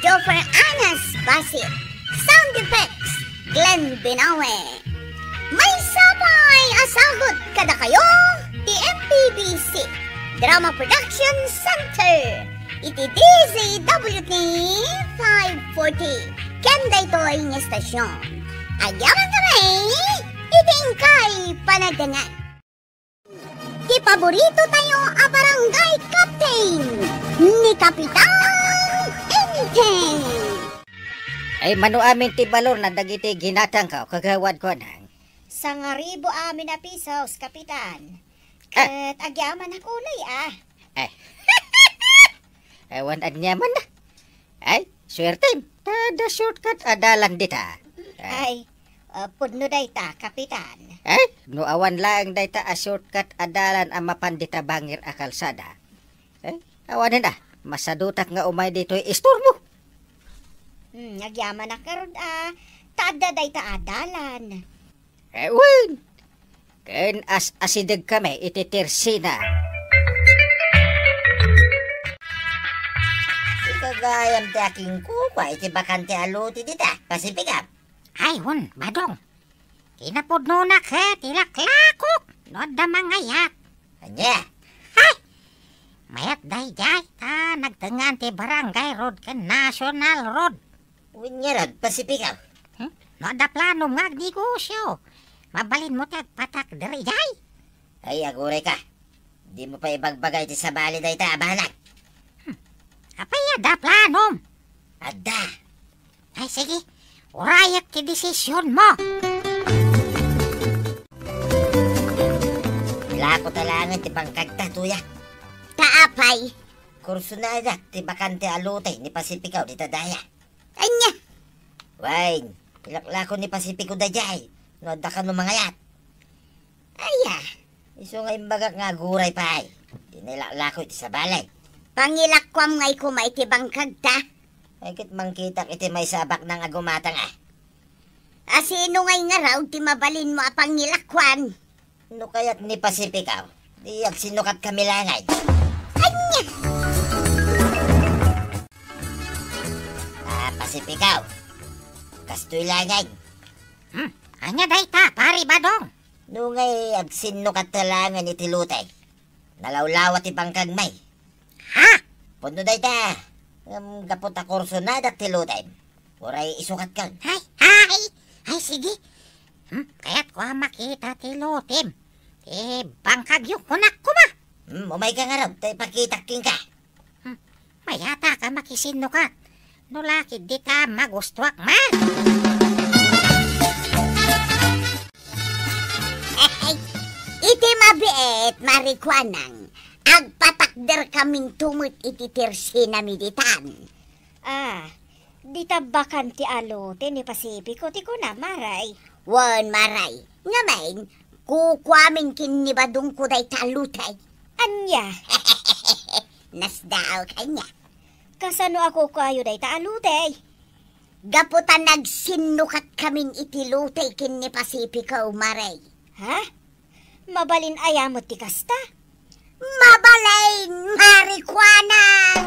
Joffer Anas Basit. Sound effects, Glenn Binawe. Maysa pay a sagut kadakayo ti M P B C Drama Production Center iti D Z W T five forty ken daytoy nga estasyon. Agyaman kami iti inkay panagdangan. Ti paborito tayo a barangay captain, ni Kapitan Enteng. Ay, mano amin ti balor na dagiti ginatangko, kagawad ko nang. Sangaribu amin a pisos, Kapitan. Ah. Ket agyaman a kulay, ah. Eh. Awan ania man na. Ay, suertem. Ta adda shortcut a dalan dita. Ah. Ay, ah, pudno dayta, Kapitan. Ay, no awan laeng dayta a shortcut a dalan a mapan dita bangir a kalsada. Ay, awanen a, masadutak nga umay ditoy istorbo. Hmm, agyamanak ngarud a, ta adda dayta a dalan. Eh, wen. Ken as-asideg kami iti tersina. Ikaw gayam ti akinkukua iti bakante a lote dita, Pacifico. Ay, wen, Badong. Kinapudnona ket ilaklakok no adda mangayat. Ania? Ay! Mayat daydiay ta nagtengngaan ti Barangay Road ken National Road. Wen ngarud, Pacifico. Hmm? No adda planom nga agnegosyo, mabalinmo ti agpatakder idiay. Ay, agurayka. Dimo pay ibagbaga iti sabali dayta a banag. Hmm. Apay adda planom? Adda. Ay, sige. Urayek ti desisyonmo. Ilako ta laengen ti bangkagta, tuya. Ta apay? Kursonadak ti bakante a lote ni Pacifico dita daya. Ania? Wen, ilaklako ni Pacifico daydiay no adda kano mangayat. Aya, isu nga imbagak nga aguray pay. Di na ilaklako iti sabali. Pangilakuam ngay koma iti bangkagta. Ay, ket mangkitak iti maysa a baknang a gumatang, ah. A sino ngay ngarud ti mabalinmo a pangilakuan? No kayat ni Pacifico, di agsinukat kami laengen. Ania? Ah, Pacifico. Kastoy laengen. Hmm, ania dayta, Pari Badong? No ngay agsinukat ta laengen iti lote. Nalawlawa ti bangkagmi. Ha? Pudno dayta. Ngem gapu ta kursonadak ti lotem. Uray isukatkon. Ay, ay, ay, sige. Hmm, kayatko a makita ti lotem. Ti bangkagyo, kunak koma. Hmm, umayka ngarud, ta ipakitak kenka. Hmm, mayatak a makisinukat. No la ket dika magustuak man. Iti mabiit, Marikuanang, agpatakderkaminto met iti tersinami ditan. Ah, dita bakante a lote ni Pacifico ti kuna, Maray. Wen, Maray. Ngamin, kukuamin ken ni Badongko dayta a lote. Ania? Nasdaaw kaniak. Kasano a kukuayo dayta a lote? Gapu ta nagsinnukatkamin iti lote ken ni Pacifico, Maray. Ha? Mabalin aya met ti kasta? Mabalin, Marikuanang!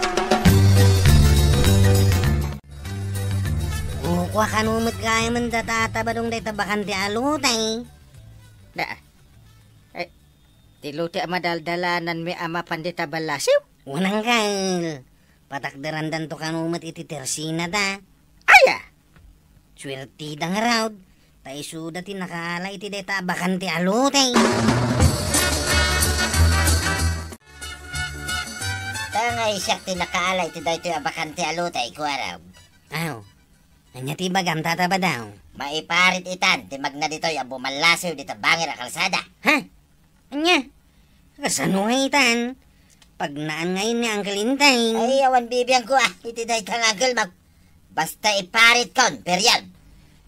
Kukua kano met gayamen da Tata Badong dayta bakante a lote. Da, eh, ti lote a madaldalananmi a mapan dita ballasiw? Wen, angkel. Patakderandanto kano met iti tersinada. Aya! Suertida ngarud, ta isuda ti nakaala iti dayta a bakante a lote. Ta ngay siak ti nakaala iti daytoy a bakante a lote, kuarog. Aw, ania ti ibagam, Tata Badong? Maiparit itan ti magna ditoy a bumallasiw dita bangir a kalsada. Ha? Ania? Kasano nga itan? Pagnaan nga ni Uncle Inteng. Ay, awan bibiangko, ah, iti dayta nga uncle mo. Basta iparitkon, period.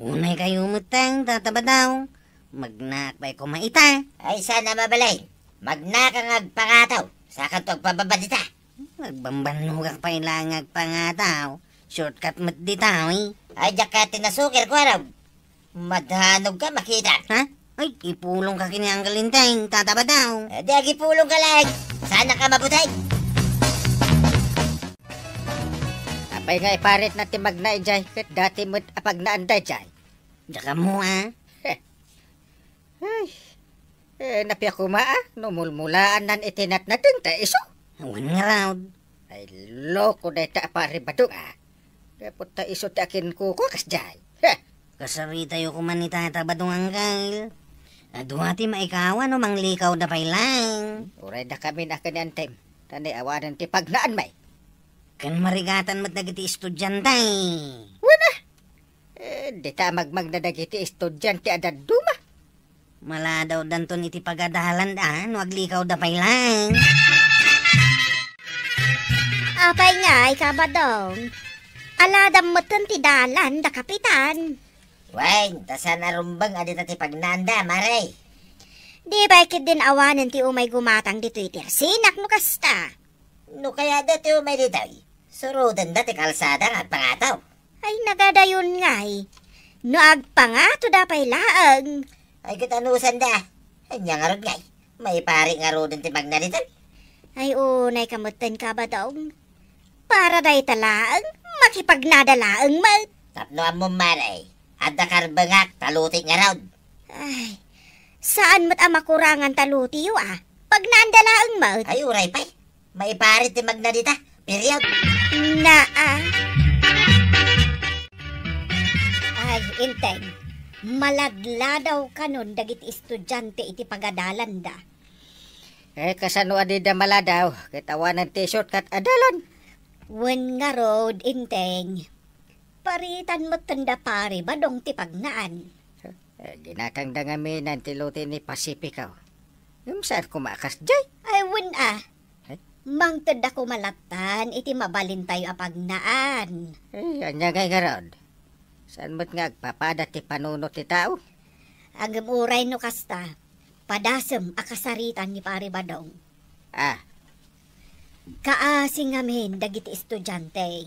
Unay kayo met, Tang, Tata Badong. Magnaak pay koma ita. Ay, saan a mabalin? Magnaak nga agpangataw. Sakanto agpababa dita. Agbambannogak pay laeng nga agpangataw. Shortcut met dita, eh. Ay, diak kayat ti nasukir, kuarog. Madanogka, makita. Ha? Ay, ipulongka ken ni Uncle Inteng, Tata Badong. Eh, di agipulongka laeng. Saanka mabuteng. Apa, Apay nga iparitna ti magna idiay, ket dati met a pagnaan daydiay? Diak ammo, a. Heh. Ay, eh, napia koma, a, no mulmulaannan iti natnateng ta isu. Wen ngarud. Ay, loko dayta a Pari Badong, a. Gapu ta isu ti akinkuko kasdiay. Heh. Kasaritayo koma ni Tata Badong, Angkel. Adu ti maikaw no manglikawda pay laeng. Uray dakami a ken ni Enteng, ta ni awanen ti pagnaan, may. Ken marigatan met dagiti estudiante. Wen a. Eh, dita a magmagna dagiti estudiante a dadduma. Maladawdanton iti pagadalanda no aglikawda pay laeng. Apay ngay, Kabadong? Aladam metten ti dalan da Kapitan. Wen, ta saan a rumbeng a dita ti pagnaanda, mare. Di pay ketdin awanen ti umay gumatang ditoy ti arsinak no kasta. No kayatda ti umay ditoy, surotenda ti kalsada nga agpangato. Ay, nagadayon ngay. No agpangatoda pay laeng. Ay, ket anusanda. Ania ngarud ngay? Maipari ngaruden ti magna ditoy? Ay, unay ka metten, Kabadong. Para dayta laeng, makipagnada laeng met. Tapno ammom, mare, adda karbengak, taluti ngarud. Ay, saan met a makurangan taluti yo, a. Pagnaanda laeng met. Ay, uray pay. Maiparit ti magna dita. Period. Naa. Ay, Enteng, maladladaw kanon dagiti estudiante iti pagadalanda. Eh, kasano a dida maladaw? Ket awanen ti shortcut a dalan. Wen ngarud, Enteng. Paritan metten da Pari Badong ti pagnaan. Eh, ginatangda ngamin ti lote ni Pacifico. Ngem saan koma a kasdiay? Ay, wen a. Ay? Mangtedda koma lattan iti mabalintayo a pagnaan. Ay, ania ngay ngarud? Saan met nga agpapada ti panunot ti tao? Ngem uray no kasta, padasem a kasaritan ni Pari Badong. Ah. Kaasi ngamin dagiti estudiante.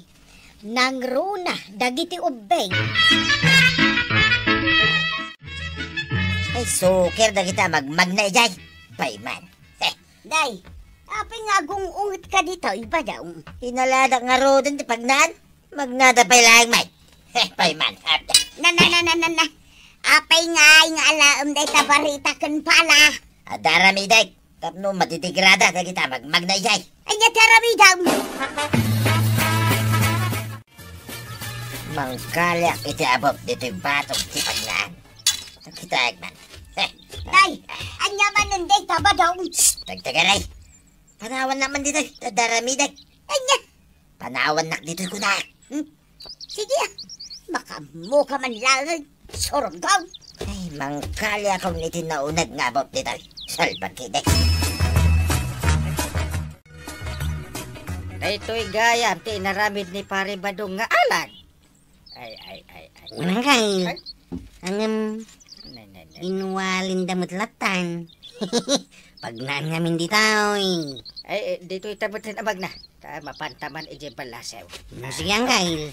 Nangruna dagiti ubbing. Ay, suker dagita a magmagna idiay. Payman. Heh. Day, apay nga agung-ungetka ditoy, Badong? Inaladak ngaruden ti pagnaan. Magnada pay laeng, may. Heh, payman. Na, na, na, na, na, na. Apay ngay nga alaem dayta barita ken pala? Adda aramidek tapno madidegrada dagita magmagna idiay. Ania ti aramidem? Mangkaliak iti abut ditoy batok ti pagnaan. Kitaek man. Heh. Day, ania manen dayta, Badong? Shh, tagtagaray. Panawannak man ditoy, adda aramidek. Ania? Panawannak ditoy kunak. Hmm? Sige, a. Makaammoka man laeng, surgong. Ay, mangkaliakon iti nauneg nga abut ditoy. Salbag ketdi. Daytoy gayam ti inaramid ni Pari Badong nga alan. Ay, ay, ay, ay. Unang kay. Ay. Ngem, nay, nay, nay. Inwalinda met lattan. Pagnaan ngamin ditoy. Ay, eh, ditoy ta met ti magna. Ta mapanta man idiay ballasew. Mm, sige, angkel.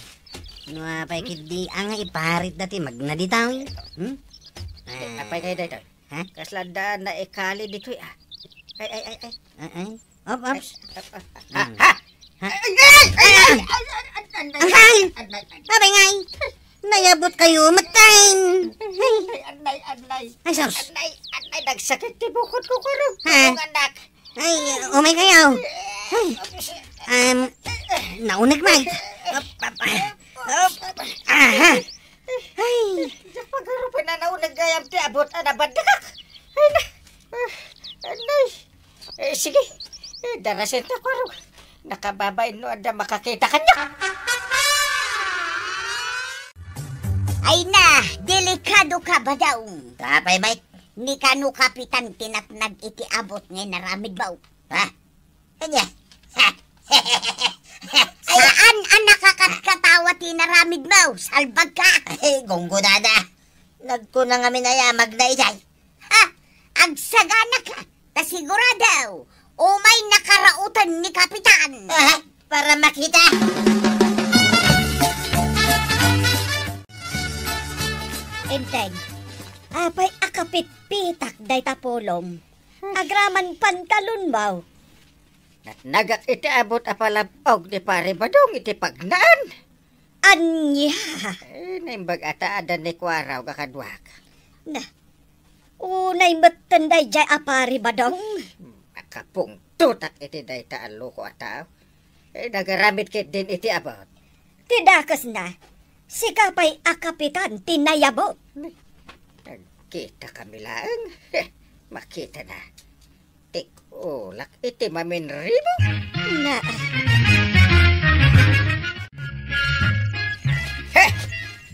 No apay ketdi nga iparitda ti magna ditoy. Hmm? Eh, apay ngay daytoy? Ha? Kasla adda naikali ditoy, a. Ay, ay, ay, ay. Ah, ay. Op, ops. Ay, ah, ah, ah, ah. Ay, ay, ay, ay, ay, ay, ay, ay, ay, ay, ay, ay, ay, ay. Angkel! Apay ngay? Nayabutkayo met. Ay, ay, ay, ay. Ay, sus. Ay, ay, ay, nagsakit ti bukod ko, karo. Ha? Ang anak. Ay, umaykayo. Ay, um, nauneg met. Op, op, op. Aha. Ay. Diak pagarupen a nauneg gayam ti abut a nabandakak. Ay, na. Ah, anay. Eh, sige. Eh, darasentak, karo. Nakababain no adda makakita kaniak. Ay na, delikadoka, Badong. Apay, Mike? Ni kano kapitan ti natnag iti abut nga inaramidmo? Ha? Ania? Saan a nakakatkatawa ti inaramidmo? Salbagka! Ay, gunggonada. Nagkuna ngamin a magna idiay. Ha? Agsaganaka, ta sigurado, umay nakaraoten ni Kapitan. Aha, para makita. Enteng, apay a kapitpitak dayta pulom? Agraman pantalonmo. Natnagak iti abut a palab-og ni Pare Badong iti pagnaan. Ania? Eh, naimbag a ta adda ni Kuaraw nga kaduak. Na, unay metten daydiay a Pare Badong. Makapungtotak iti dayta a loko a tao. Eh, nagaramid ketdin iti abut. Ti dakesna, sika pay a kapitan ti nayabut. Nagkita kami laeng. Heh, makita na. Tik-ulak iti maminribo. Na. Heh!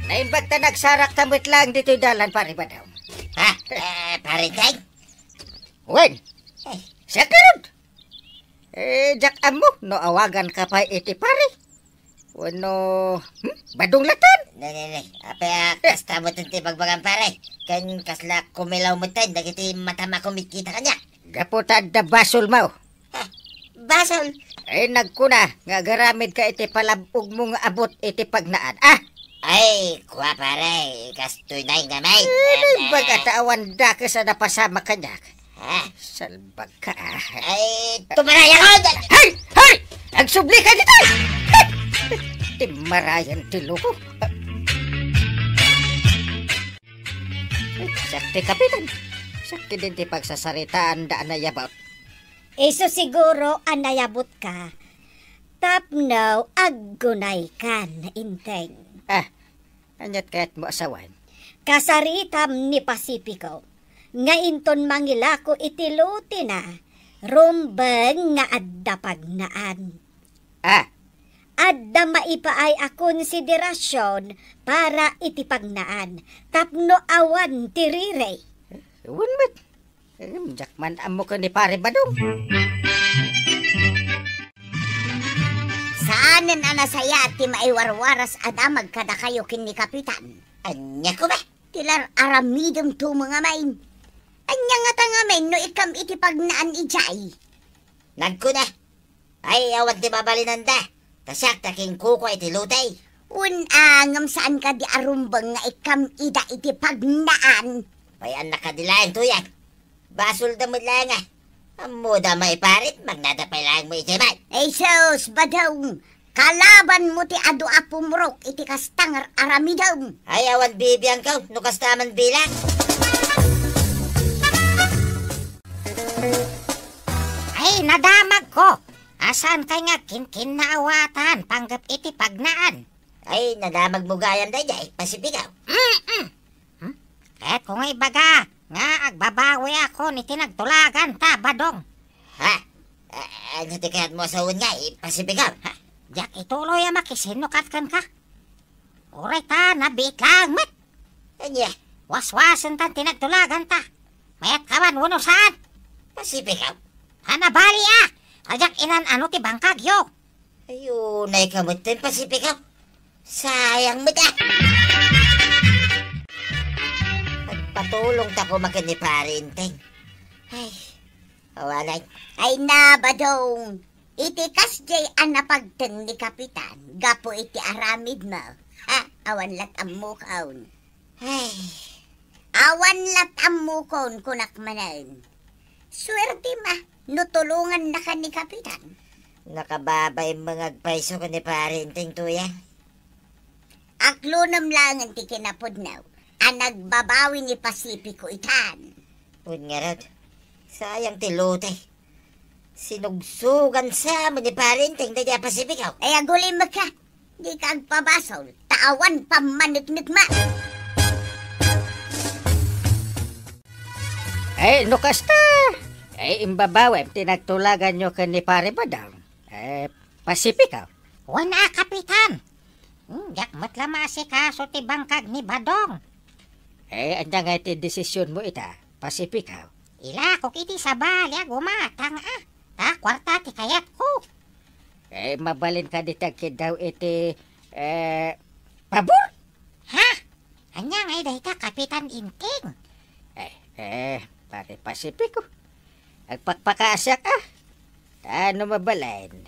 Naimbag ta nagsarakta met laeng ditoy dalan, Pare Badong. Ha? Eh, Pare Teng? Wen! Eh. Siak ngarud! Eh, diak ammo no awaganka pay iti pare. Wenno, hmm? Badong latta? Ne, ne, ne. Apay a kasta metten ti bagbagam, pare. Ken kasla kumilaw metten dagiti matam a kumitkita kaniak. Gapu ta adda basolmo. Ha? Basol? Eh, nagkuna nga agaramidka iti palab-ogmo nga abut iti pagnaan. Ah! Ay, kua, pare, kastoy na nga may. Eh, naimbag a ta awan dakes a napasamak kaniak. Ha? Salbag ka, ah. Ay, tumarayan ko! Hay! Hay! Agsubli ka dita! Ti marayan ti loko. Siak ti kapitan. Siak ketdin ti pagsasaritaanda a nayabut. Isu siguro a nayabutka tapno aggunaykan, Inteng. Ah, aniat kayatmo a sawen? Kasaritam ni Pacifico nga inton mangilako iti lotina, rumbeng nga adda pagnaan. Ah. Adda maipaay a konsiderasion para iti pagnaan tapno awan ti riri. Wen met. Em, diak man ammo ken ni Pare Badong. Saanen a nasayaat ti maiwarwaras a damag kadakayo ken ni Kapitan. Ania koma? Ti lar-aramidem to nga main. Ania ngata ngamin no ikkam iti pagnaan idiay? Nagkuna, ay, awan ti mabalinanda. Ta siak ti akinkukua iti lotay. Wen a, ngem saan kadi a rumbeng nga ikkam ida iti pagnaan? Pay-annak kadi laeng tuyak. Basolda met laeng a. Ammoda maiparit, magnada pay laeng mo idiay met. Ay sus, Badong! Kalabanmo ti adu a pumrok iti kasta nga ar-aramidem. Ay, awan bibiangko no kasta man bilang. Ay, nadamagko! Asaan kay nga kinkinnaawatan panggep iti pagnaan? Ay, nadamagmo gayam daydiay, Pacifico. Mm-mm. Hmm? Kayatko nga ibaga nga agbabawikon iti nagtulaganta, Badong. Ha? A-, ania ti kayatmo a sawen nga, Pacifico? Ha? Diak ituloy a makisinukat kenka. Uray ta nabiit laeng met. Ania? Waswasentan ti nagtulaganta. Mayat ka man wenno saan? Pacifico? Hanabali a! Adiak inan-ano ti bangkagyo. Ay, unay ka metten, Pacifico. Sayang met a. Agpatulongta koma ken ni Pare Inteng. Ay, awanan. Ay na, Badong. Iti kasdiay a napagteng ni Kapitan, gapu iti aramidmo. Ha, awan lat ammokon. Ay, awan lat ammokon, kunak manen. Suertem a, no tulongannaka ni Kapitan. Nakababain nga agpayso ken ni Pare Inteng tuya. Aklonem laengen ti kinapudno a nagbabawi ni Pacifico itan. Wen ngarud, sayang ti lote. Sinugsugan sa amin ni Pare Inteng daydi a Pacifico. Ay, agulimek ka. Dika agpabasol, ta awan pammaneknekma. Eh, no kasta, eh, imbabawem ti nagtulaganyo ken ni Pare Badong. Eh, Pacifico. Wen a, Kapitan. Hmm, diak met la maasikaso ti bangkag ni Badong. Eh, ania ngay ti desisionmo ita, Pacifico? Ilakok iti sabali a gumatang a, ta kuarta ti kayatko. Eh, mabalin kadi ti agkiddaw iti, eh, pabor? Ha? Ania ngay dayta, Kapitan Inteng? Eh, eh, Pare Pacifico. Agpakpakaasiak a. Ta no mabalin,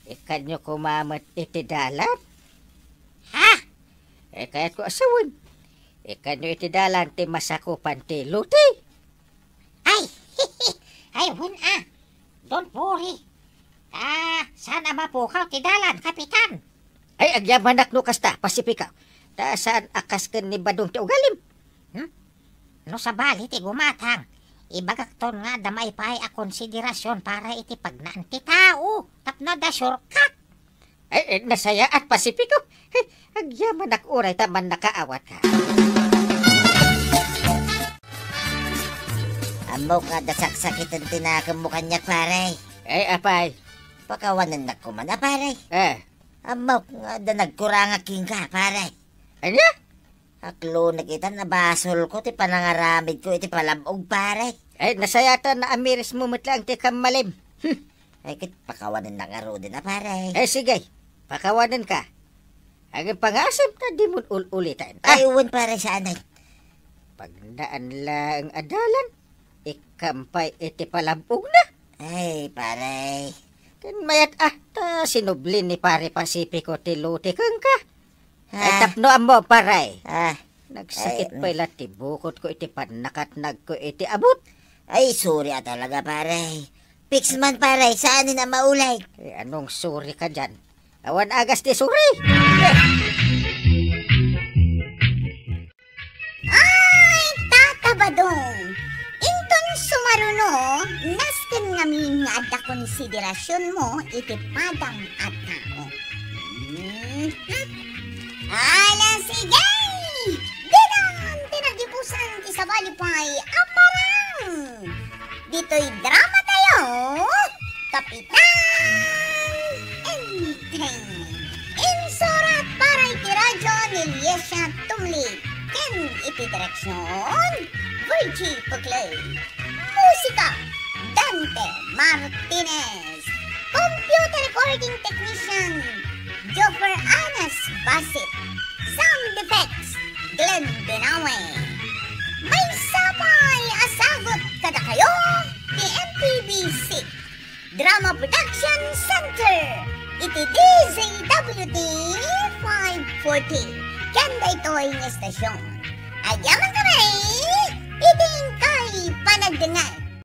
ikkanyo koma met iti dalan? Ha? Eh, kayatko a sawen. Ikkanyo iti dalan ti masakupan ti lote. Ay, ay, wen a. Don't worry. Saan a mapukaw ti dalan, Kapitan? Ay, agyamanak no kasta, Pasifiko. Ta saan a kas ken ni Badong ti ugalim? Hmm? No sabali ti gumatang, ibagakton nga adda maipay a konsiderasyon para iti pagnaan ti tao, tapno adda shortcut. Ay, eh, nasayaat, Pasifiko. He, agyamanak uray ta mannakaawatka. Ammok nga adda saksakiten ti nakemmo kaniak, pare. Ay, apay. Pakawanennak koma a, pare. Eh. Ammok nga adda nagkurangak kenka, pare. Ania? Aklonek ita, nabasolko ti panangaramidko iti palab-og, pare. Eh, nasayaat a naamirismo met laeng ti kammalim. Hmm. Ay, ket pakawanennak ngaruden a, pare. Eh, sige. Pakawanenka. Agin pangasem ta dimon ul-uliten. Ah. Ay, wen, pare, saan ay. Pagnaan laeng a dalan, ikkan pay iti palab-ogna. Ay, pare. Ken mayat, ah, ta sinubli ni Pare Pasifiko ti lote kenka. Ay, ah, tapno ammo, pare. Ah. Nagsakit pay la ti bukotko iti pannakatnagko iti abut. Ay, sorry a talaga, pare. Fix man, pare, saan a maulay. Eh, anong sorry ka dyan? Awan agas ti sorry. Eh. Ay, Tata Badong! Inton sumaruno, nasken ngamin nga adda konsiderasionmo iti padam a tao. Mhm. Ala, sige! Ditan ti nagipusan ti sabali pay a parang! Ditoy drama tayo, Kapitan Enteng. Insurat para iti radyo ni Liesia Tumlik ken iti direksion, Virgie Puclay. Musika, Dante Martinez. Computer recording technician, Joffer Anas Basit. Sound effects, Glenn Benawe. Maysa pay a sagut kadakayo ti M P B C Drama Production Center iti D Z W T five forty ken daytoy nga estasion. Agyaman kami iti inkay panagdengngeg.